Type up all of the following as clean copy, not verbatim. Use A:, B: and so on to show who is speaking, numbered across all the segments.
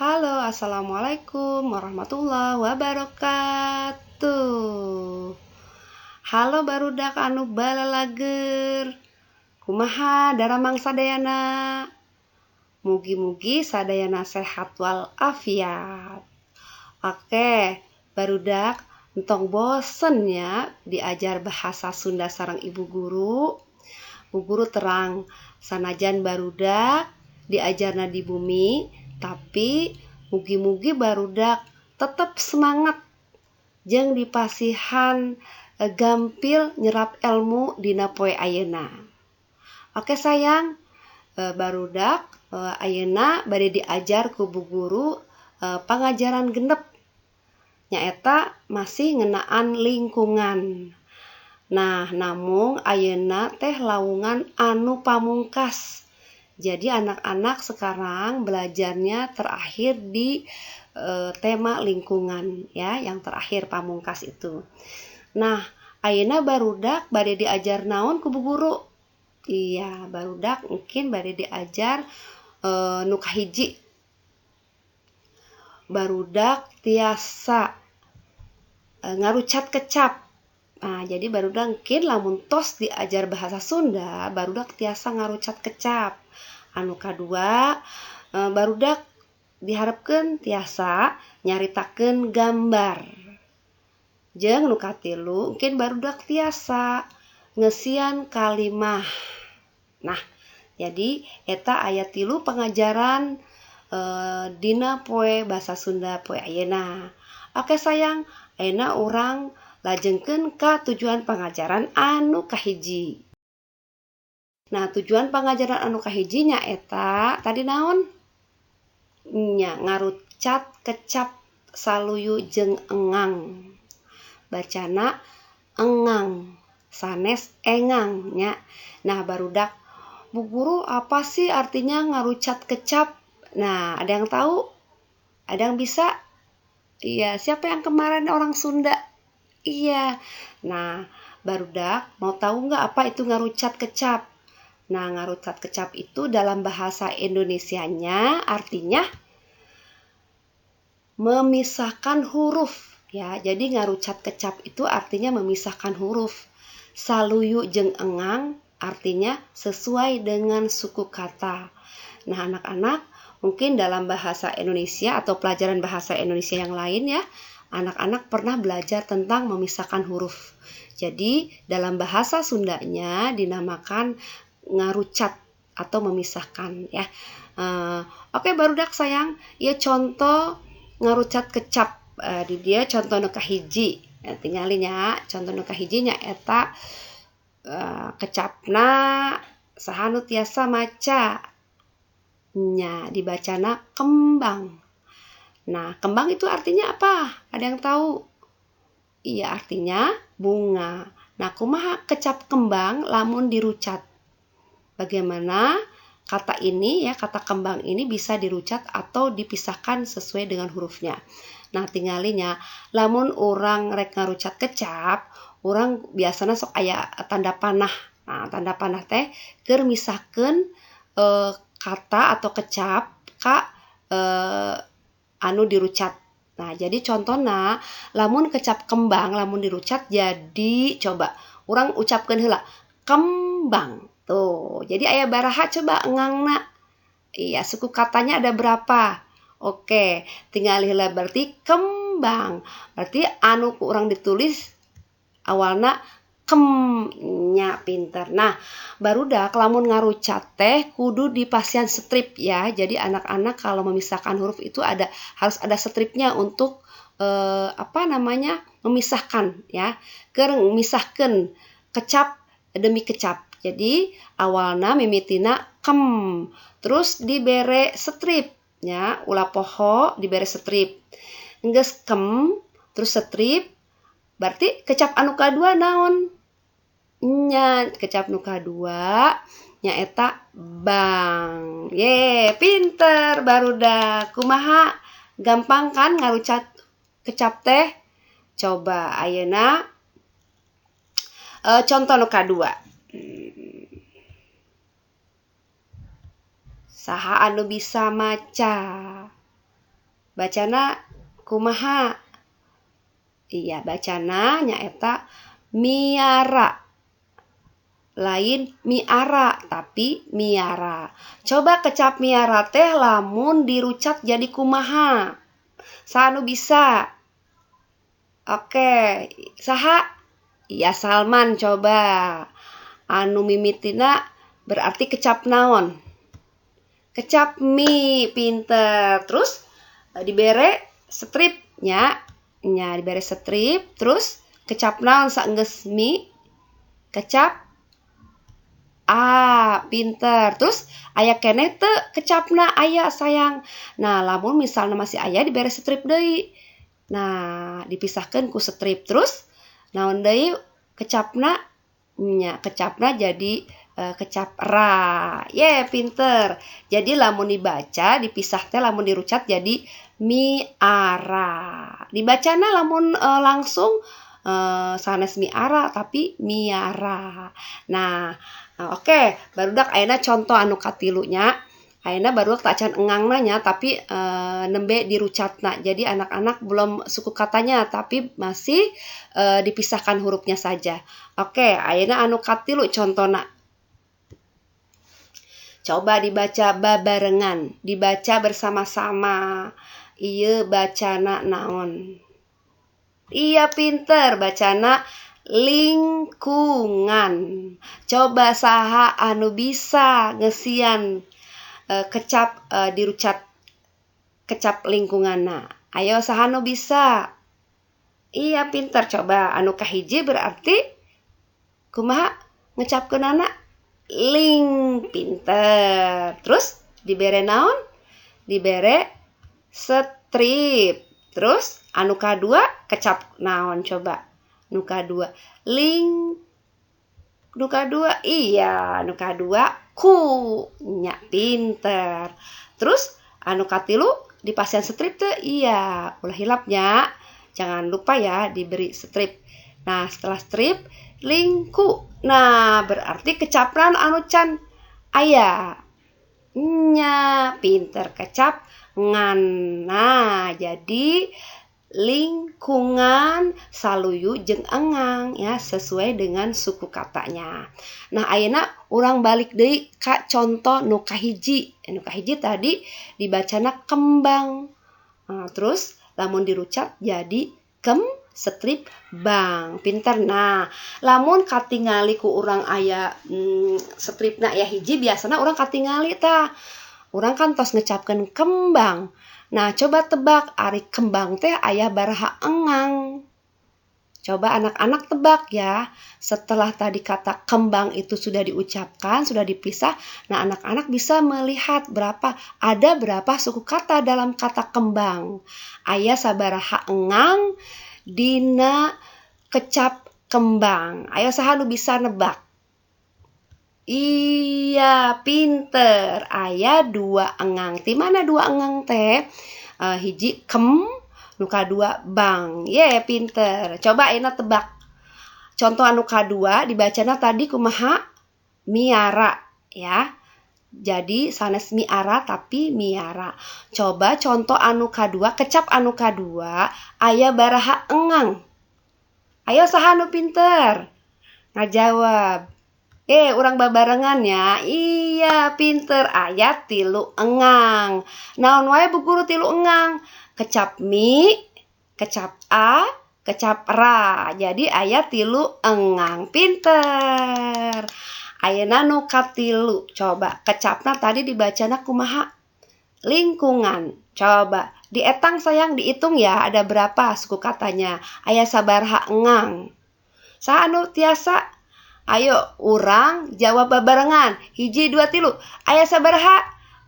A: Halo, assalamualaikum warahmatullahi wabarakatuh. Halo barudak anu balalager. Kumaha daramang sadayana? Mugi-mugi sadayana sehat wal afiat. Oke, barudak entong bosen ya diajar bahasa Sunda sareng ibu guru. Bu guru terang sanajan barudak diajarna di bumi, tapi mugi-mugi barudak tetep semangat jeung dipasihan gampil nyerap ilmu dina poe ayeuna. Oke sayang, barudak ayeuna bade diajar ku bu guru pangajaran genep, nyaeta masih ngeunaan lingkungan. Nah, namung ayeuna teh lawungan anu pamungkas. Jadi anak-anak sekarang belajarnya terakhir di tema lingkungan ya, yang terakhir pamungkas itu. Nah, ayeuna barudak bade diajar naon ku bu guru? Iya, barudak mungkin bade diajar nu kahiji. Barudak tiasa ngarucat kecap. Nah, jadi barudak mungkin lamun tos diajar bahasa Sunda, barudak tiasa ngarucat kecap. Anu kadua, barudak diharapkeun tiasa nyaritakeun gambar. Jeung nu katilu, mungkin barudak tiasa ngeusian kalimah. Nah, jadi eta aya tilu pengajaran dina poe bahasa Sunda poe ayeuna. Oke sayang, ayeuna urang lajengkeun ka tujuan pangajaran anu kahiji. Nah, tujuan pangajaran anu kahiji nyaeta tadi naon? Nya ngarucat kecap saluyu jeung engang. Bacana engang, sanes engang nya. Nah, barudak, bu guru apa sih artinya ngarucat kecap? Nah, ada yang tahu? Ada yang bisa? Iya, siapa yang kemarin orang Sunda? Iya. Nah, barudak mau tahu nggak apa itu ngarucat kecap? Nah, ngarucat kecap itu dalam bahasa Indonesianya artinya memisahkan huruf ya. Jadi ngarucat kecap itu artinya memisahkan huruf. Saluyu jeung engang artinya sesuai dengan suku kata. Nah, anak-anak mungkin dalam bahasa Indonesia atau pelajaran bahasa Indonesia yang lain ya, anak-anak pernah belajar tentang memisahkan huruf. Jadi dalam bahasa Sundanya dinamakan ngarucat atau memisahkan ya. Oke barudak sayang, ya contoh ngarucat kecap di dia contoh nu kahiji. Tingali nya, contoh nu kahiji nya eta kecapna saha nu tiasa maca nya dibacana kembang. Nah, kembang itu artinya apa? Ada yang tahu? Iya, artinya bunga. Nah, kumaha kecap kembang lamun dirucat? Bagaimana kata ini ya, kata kembang ini bisa dirucat atau dipisahkan sesuai dengan hurufnya. Nah, tinggalinya lamun urang rek ngarucat kecap, urang biasanya sok aya tanda panah. Nah, tanda panah teh keur misahkeun kata atau kecap ka anu dirucat. Nah, jadi contohna lamun kecap kembang lamun dirucat jadi coba urang ucapkeun heula kembang. Tuh, jadi aya baraha coba engangna. Iya, suku katanya ada berapa? Oke, tinggal heula berarti kembang. Berarti anu ku urang ditulis awalna kem nya pinter. Nah, barudak lamun ngarucat teh kudu dipasihan strip ya. Jadi anak-anak kalau memisahkan huruf itu ada harus ada stripnya untuk memisahkan ya. Keur misahkeun kecap demi kecap. Jadi awalna mimitina kem, terus dibere strip ya, ulah poho dibere strip. Enggeus kem terus strip, berarti kecap anu kadua naon? Nya kecap nu kadua nyaeta bang. Ye, pinter barudak. Kumaha? Gampang kan ngarucat kecap teh? Coba ayeuna contoh nu kadua. Saha anu bisa maca? Bacana kumaha? Iya, bacana nyaeta miara. Lain miara tapi miara. Coba kecap miara teh lamun dirucat jadi kumaha? Saha nu bisa? Oke, saha? Iya, Salman coba. Anu mimitina berarti kecap naon? Kecap mi, pinter. Terus dibere strip nya, nya dibere strip, terus kecap naon saenggeus mi? Kecap a, pinter. Terus aya keneh teu kecapna? Aya, sayang. Nah, lamun misalnya masih aya dibere strip deui. Nah, dipisahkeun ku strip. Terus naon deui kecapna? Nya, kecapna jadi kecap ra. Ye, pinter. Jadi lamun dibaca dipisah teh lamun dirucat jadi miara. Dibacana lamun langsung sanes miara tapi miara. Nah, oke, barudak ayeuna contoh anu katilu nya. Ayeuna barudak tacan engangna nya, tapi nembe dirucatna. Jadi anak-anak belum suku katanya tapi masih dipisahkan hurufnya saja. Oke, ayeuna anu katilu contona. Coba dibaca babarengan, dibaca bersama-sama. Ieu bacana naon? Iya, pinter, bacana lingkungan. Coba saha anu bisa ngesian kecap dirucat kecap lingkunganna? Ayo, saha nu bisa? Iya, pinter. Coba anu kahiji berarti kumaha ngecapkeunana? Ling, pinter. Terus dibere naon? Dibere strip. Terus anu kadua kecap naon coba? Nu kadua ling, nu kadua, iya, nu kadua ku nya, pinter. Terus anu katilu dipasihan strip teu? Iya, ulah hilap nya. Jangan lupa ya diberi strip. Nah, setelah strip lingku. Nah, berarti kecapna anu can aya. Nya, pinter, kecap ngan. Nah, jadi lingkungan saluyu jeung engang ya, sesuai dengan suku katanya. Nah, ayeuna urang balik deui ka contoh nu kahiji. Nu kahiji tadi dibacana kembang. Nah, terus lamun dirucat jadi kem strip bang. Pinter. Nah, lamun katingali ku urang aya stripna aya hiji, biasana urang katingali tah. Urang kan tos ngecapkeun kembang. Nah, coba tebak ari kembang teh aya baraha engang. Coba anak-anak tebak ya. Setelah tadi kata kembang itu sudah diucapkan, sudah dipisah. Nah, anak-anak bisa melihat ada berapa suku kata dalam kata kembang. Aya sabaraha engang dina kecap kembang. Ayo, saha nu bisa nebak? Iya, pinter. Aya dua engang. Di mana dua engang teh? Hiji kem, nu kadua bang. Ye, pinter. Coba ayeuna tebak. Contoh anu kadua dibacana tadi kumaha? Miara ya. Jadi sanes miara tapi miara. Coba contoh anu kadua, kecap anu kadua aya baraha engang. Ayo, saha nu pinter? Ngajawab. Urang babarengan ya. Iya, pinter. Aya tilu engang. Naon wae, Bu Guru, tilu engang? Kecap mi, kecap a, kecap ra. Jadi aya tilu engang. Pinter. Ayeuna nu katilu. Coba kecapna tadi dibacana kumaha? Lingkungan. Coba dietang, sayang, dihitung ya, ada berapa suku katanya. Aya sabaraha engang. Saha anu tiasa? Ayo urang jawab babarengan. Hiji, dua, tilu. Aya sabaraha?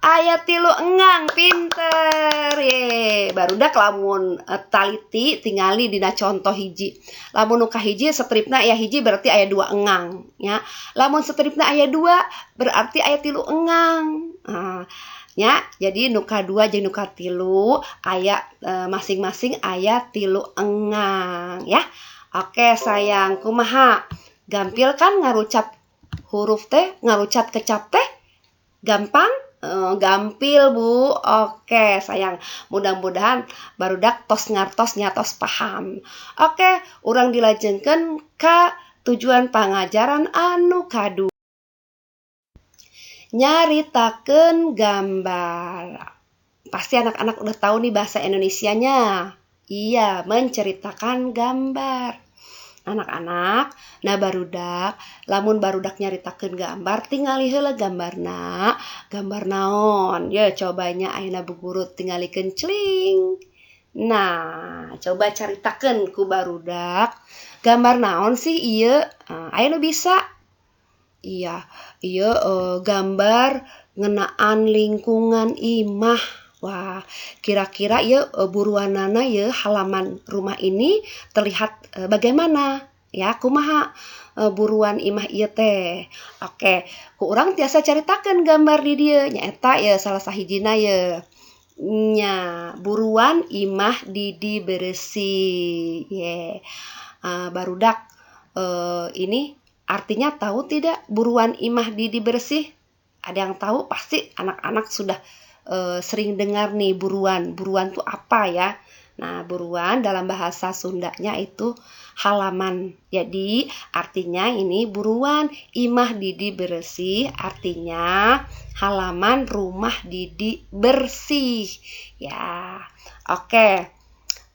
A: Aya tilu engang, pinter. Ye, barudak lamun taliti tingali dina contoh hiji. Lamun nu kahiji stripna aya hiji berarti aya dua engang ya. Lamun stripna aya dua berarti aya tilu engang. Nah, ya, jadi nu kadua jeung nu katilu aya masing-masing aya tilu engang ya. Oke, sayang, kumaha? Gampil kan ngarucap huruf teh, ngarucat kecap teh? Gampang? Gampil, Bu. Oke, sayang. Mudah-mudahan barudak tos ngartos nya, tos paham. Oke, urang dilajengkeun ka tujuan pangajaran anu kadua. Nyaritakeun gambar. Pasti anak-anak udah tahu nih bahasa Indonesianya. Iya, menceritakan gambar. Anak-anak, nah barudak, lamun barudak nyaritakeun gambar, tingali heula gambarna, gambar naon. Ya, cobanya ayeuna Bu Guru tingalikeun, celing. Nah, coba caritakeun ku barudak, gambar naon sih ieu? Nah, aya nu bisa? Iya, ieu gambar ngeunaan lingkungan imah. Wah, kira-kira ieu buruanana, ieu halaman rumah ini terlihat bagaimana? Ya, kumaha buruan imah ieu teh? Oke, ku urang tiasa caritakeun gambar di dieu, nyaeta ieu salah sahijina ye. Nya, buruan imah Didi beresih. Ye. Barudak, ini artinya tahu tidak buruan imah Didi bersih? Ada yang tahu? Pasti anak-anak sudah sering dengar nih buruan. Buruan tuh apa ya? Nah, buruan dalam bahasa Sundanya itu halaman. Jadi, artinya ini buruan imah Didi bersih, artinya halaman rumah Didi bersih. Ya. Oke.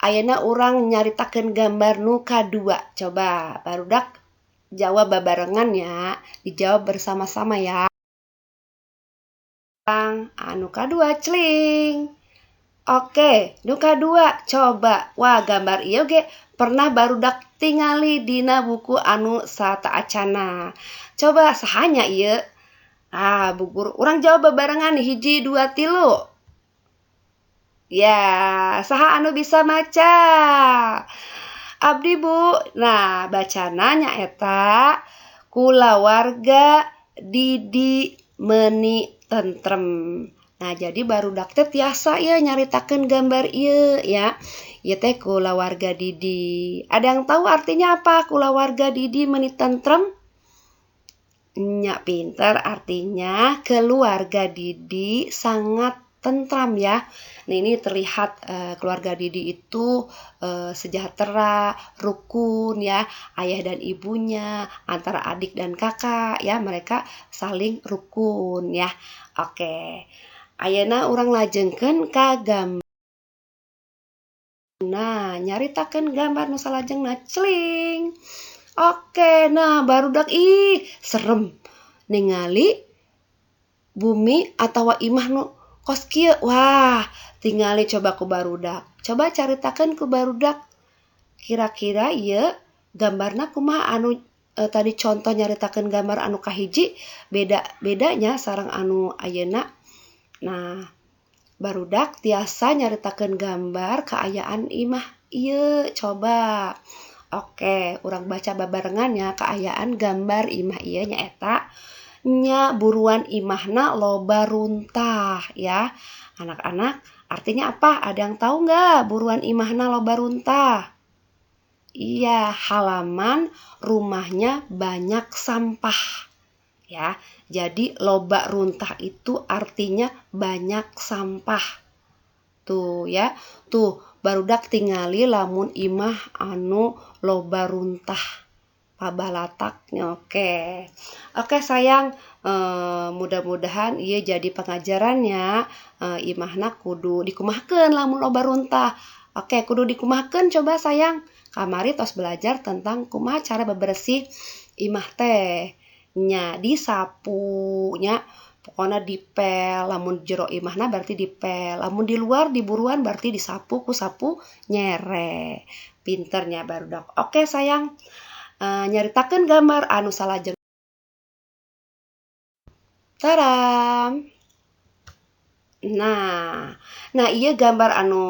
A: Ayeuna urang nyaritakeun gambar nu kadua. Coba barudak jawab babarengan ya, dijawab bersama-sama ya. Anu kadua, celing. Oke, nu kadua coba. Wah, gambar ieu ge pernah barudak tingali dina buku anu sateuacanna. Coba saha nya ieu? Ah, Bu Guru, urang jawab babarengan nih, hiji, dua, tilu. Ya, saha anu bisa maca? Abdi, Bu. Nah, bacana nyaeta kulawarga Didi meuni tentrem. Nah, jadi barudak teh tiasa ya nyaritakeun gambar ieu ya. Ieu teh kulawarga Didi. Ada yang tahu artinya apa kulawarga Didi meuni tentrem? Nya, pinter, artinya keluarga Didi sangat tentram ya. Nah, ini terlihat keluarga Didi itu sejahtera, rukun ya, ayah dan ibunya, antara adik dan kakak ya, mereka saling rukun ya. Oke. Ayeuna urang lajengkeun ka gambar. Nah, nyaritakeun gambar nu salajengna, celing. Oke, nah barudak, ih, serem ningali bumi atau imah nu kos kieu. Wah, tingali coba ku barudak. Coba caritakeun ku barudak. Kira-kira ieu gambarna kumaha? Anu tadi contoh nyaritakeun gambar anu kahiji beda bedanya sareng anu ayeuna. Nah, barudak tiasa nyaritakeun gambar kaayaan imah ieu, coba. Oke, urang baca babarengan ya, kaayaan gambar imah ieu nyaeta nya buruan imahna loba runtah ya. Anak-anak, artinya apa? Ada yang tahu nggak buruan imahna loba runtah? Iya, halaman rumahnya banyak sampah. Ya, jadi loba runtah itu artinya banyak sampah. Tuh ya, tuh barudak tingali lamun imah anu loba runtah pabalataknya. Oke. Oke sayang, mudah-mudahan ieu jadi pengajarannya, imahna kudu dikumahakeun lamun loba runtah. Oke, kudu dikumahakeun coba, sayang. Kamari tos belajar tentang kumaha cara bebersih imah teh. Nya, disapu nya, pokona dipel, lamun jero imahna berarti dipel, lamun di luar di buruan berarti disapu ku sapu nyere. Pinter nya barudak. Oke sayang, nyaritakeun gambar anu salajeng. Taram. Nah, ieu gambar anu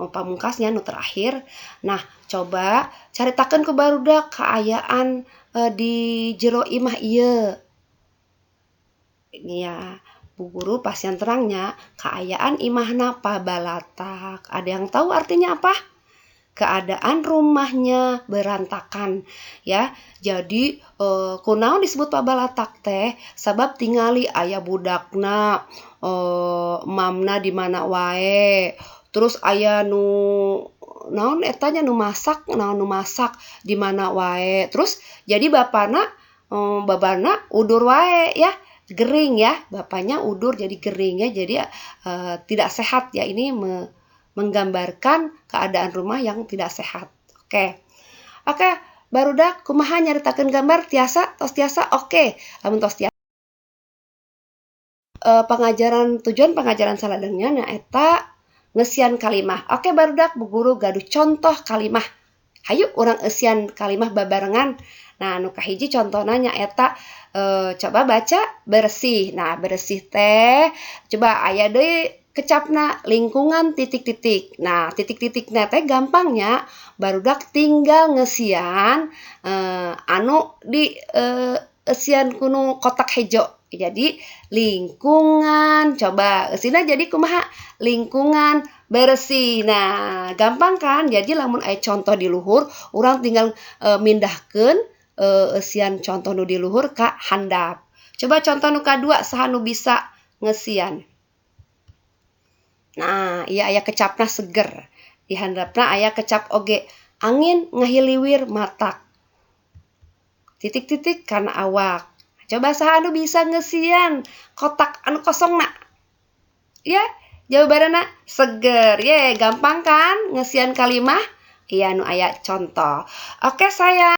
A: pamungkasnya, nu terakhir. Nah, coba caritakeun ku barudak kaayaan di jero imah ieu. Ini ya, Bu Guru pasihan terang nya, kaayaan imahna pabalatak. Ada yang tahu artinya apa? Keadaan rumahnya berantakan ya. Jadi kunaon disebut pabalatak teh? Sabab tingali aya budakna, mamna di mana wae. Terus aya nu naon eta nya, nu masak, naon nu masak di mana wae. Terus jadi bapana udur wae ya, gering ya, bapaknya udur jadi gering ya, jadi tidak sehat ya. Ini menggambarkan keadaan rumah yang tidak sehat. Oke. Oke, barudak, kumaha nyaritakeun gambar, tiasa? Tos tiasa? Oke. Lamun tos tiasa, pengajaran, tujuan pengajaran salajengna nyaeta ngeusian kalimah. Oke barudak, Bu Guru gaduh contoh kalimah. Hayu urang eusian kalimah babarengan. Nah, nu kahiji contohna nyaeta coba baca bersih. Nah, bersih teh coba aya deui kecapna lingkungan titik-titik. Nah, titik-titikna teh gampangnya, barudak tinggal ngeusian anu di eusian ku nu kotak hejo. Jadi lingkungan, coba eusina jadi kumaha? Lingkungan bersih. Nah, gampang kan? Jadi lamun aya contoh di luhur, urang tinggal mindahkeun eusian contoh nu di luhur ka handap. Coba contoh nu kadua, saha nu bisa ngeusian? Nah, ieu aya kecapna seger. Di handapna aya kecap oge. Angin ngahiliwir matak titik-titik kana awak. Coba saha anu bisa ngeusian kotak anu kosongna? Ya, jawabanna seger. Ye, gampang kan ngeusian kalimah? Iya, nu aya contoh. Oke, saya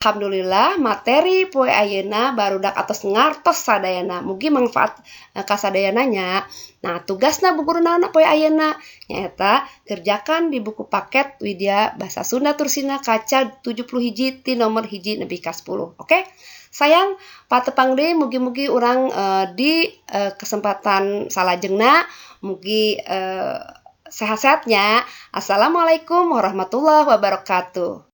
A: Alhamdulillah materi poe ayeuna barudak atos ngartos sadayana. Mugi manfaat kasadayana nya. Nah, tugasna Bu Guru naon poe ayeuna? Nyaeta kerjakan di buku paket Widya Bahasa Sunda Tursina kaca 70 hiji ti nomor 1 nepi ka 10. Oke? Sayang, patepang deui, mugi-mugi urang di kesempatan salajengna mugi sehat-sehatnya. Assalamualaikum warahmatullahi wabarakatuh.